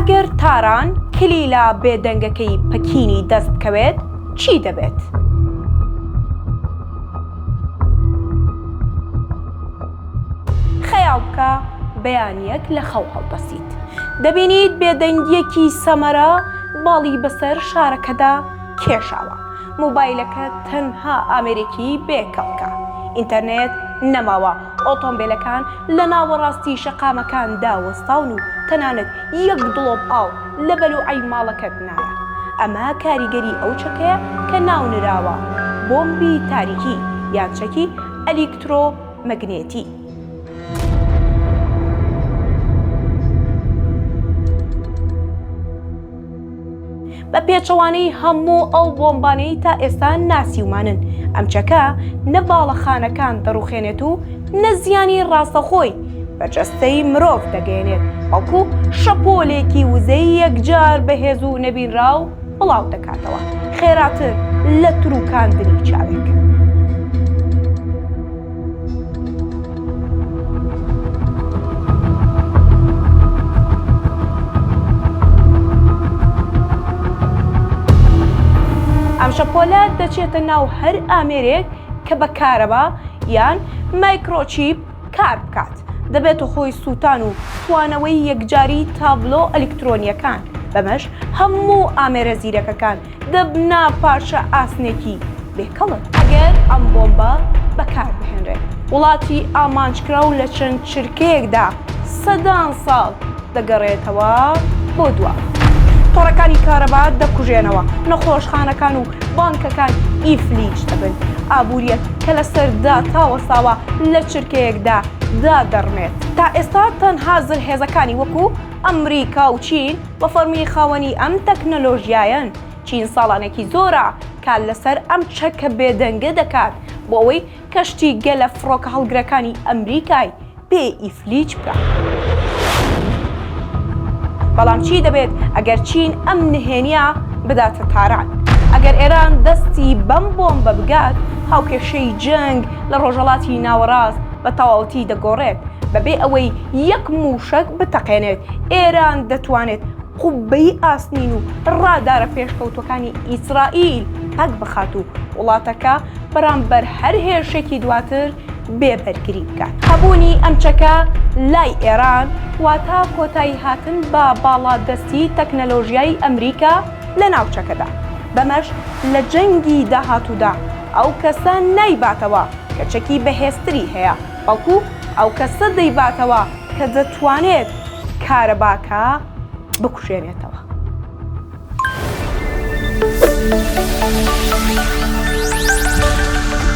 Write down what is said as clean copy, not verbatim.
ئەگەر تاران کلیلە بێدەنگەکەی پەکینی دەست بکەوێت چی دەبێت؟ خەیاڵ بکە بەیانییەک لە خەو هەڵدەستیت، دەبینیت بێدەنگییەکی سەمەرە باڵی بەسەر شارەکەدا کێشاوە. مۆبایلەکەت تەنها ئامێرێکی بێ کەڵکە. ئینتەرنێت نەماوە، ئۆتۆمبێلەکان لە ناوەڕاستی شەقامەکاندا وەستاون و تەنانەت یەک دڵۆپ ئاو لە بەلوعەی ماڵەکەت نایە. ئەمە کاریگەری ئەو چەکەیە کە ناونراوە بۆمبی تاریکی یان چەکی ئەلیکترۆمەگنێتی. بە پێچەوانەی هەموو ئەو بۆمبانەی تا ئێستا ناسیومانن، ئەم چەکە نە باڵەخانەکان دەڕوخێنێت و نە زیانی ڕاستەخۆی بە جەستەی مرۆڤ دەگەیەنێت، بەڵکو شەپۆلێکی وزەی یەکجار بەهێز و نەبینراو بڵاو دەکاتەوە، خێراتر لە تروکاندنی چاوێک. ئەم شەپۆلە دەچێتە ناو هەر ئامێرێک کە بە کارەبا یان مایکرۆچیپ کار بکات، دەبێتە هۆی سووتان و توانەوەی یەکجاری تابلۆ ئەلیکترۆنییەکان، بەمەش هەموو ئامێرە زیرەکەکان دەبنە پارچە ئاسنێکی بێ کەڵک. ئەگەر ئەم بۆمبە بەکار بهێنرێت، وڵاتی ئامانجکراو لە چەند چرکەیەکدا سەدان ساڵ دەگەڕێتەوە بۆ دواوە. تۆڕەکانی کارەبا دەکوژێنەوە، نەخۆشخانەکان و بانکەکان ئیفلیج دەبن، ئابوورییەک کە لەسەر داتا وەستاوە لە چرکەیەکدا دادەڕمێت. تا ئێستا تەنها زلهێزەکانی وەکو ئەمریکا و چین بە فەڕمی خاوەنی ئەم تەکنەلۆژیایەن، چین ساڵانێکی زۆرە کار لەسەر ئەم چەکە بێدەنگە دەکات بۆ ئەوەی کەشتی گەلە فڕۆکەهەڵگرەکانی ئەمریکای پێ ئیفلیج بکات. بەڵام چی دەبێت ئەگەر چین ئەم نهێنییە بداتە تاران؟ ئەگەر ئێران دەستی بەم بۆمبە بگات، هاوکێشەی جەنگ لە ڕۆژهەڵاتی ناوەڕاست بە تەواوەتی دەگۆڕێت. بەبێ ئەوەی یەک مووشەک بتەقێنێت، ئێران دەتوانێت قوببەی ئاسنین و ڕادارە پێشکەوتووەکانی ئیسرائیل پەک بخات و وڵاتەکە بەرامبەر هەر هێرشێکی دواتر بێ بەرگری بکات. هەبوونی ئەم چەکە لای ئێران واتە کۆتاییهاتن بە باڵادەستی تەکنەلۆژیای ئەمریکا لە ناوچەکەدا، بەمەش لە جەنگی داهاتوودا ئەو کەسە نایباتەوە کە چەکی بەهێزتری هەیە، بەڵکو ئەو کەسە دەیباتەوە کە دەتوانێت کارەباکە بکوژێنێتەوە.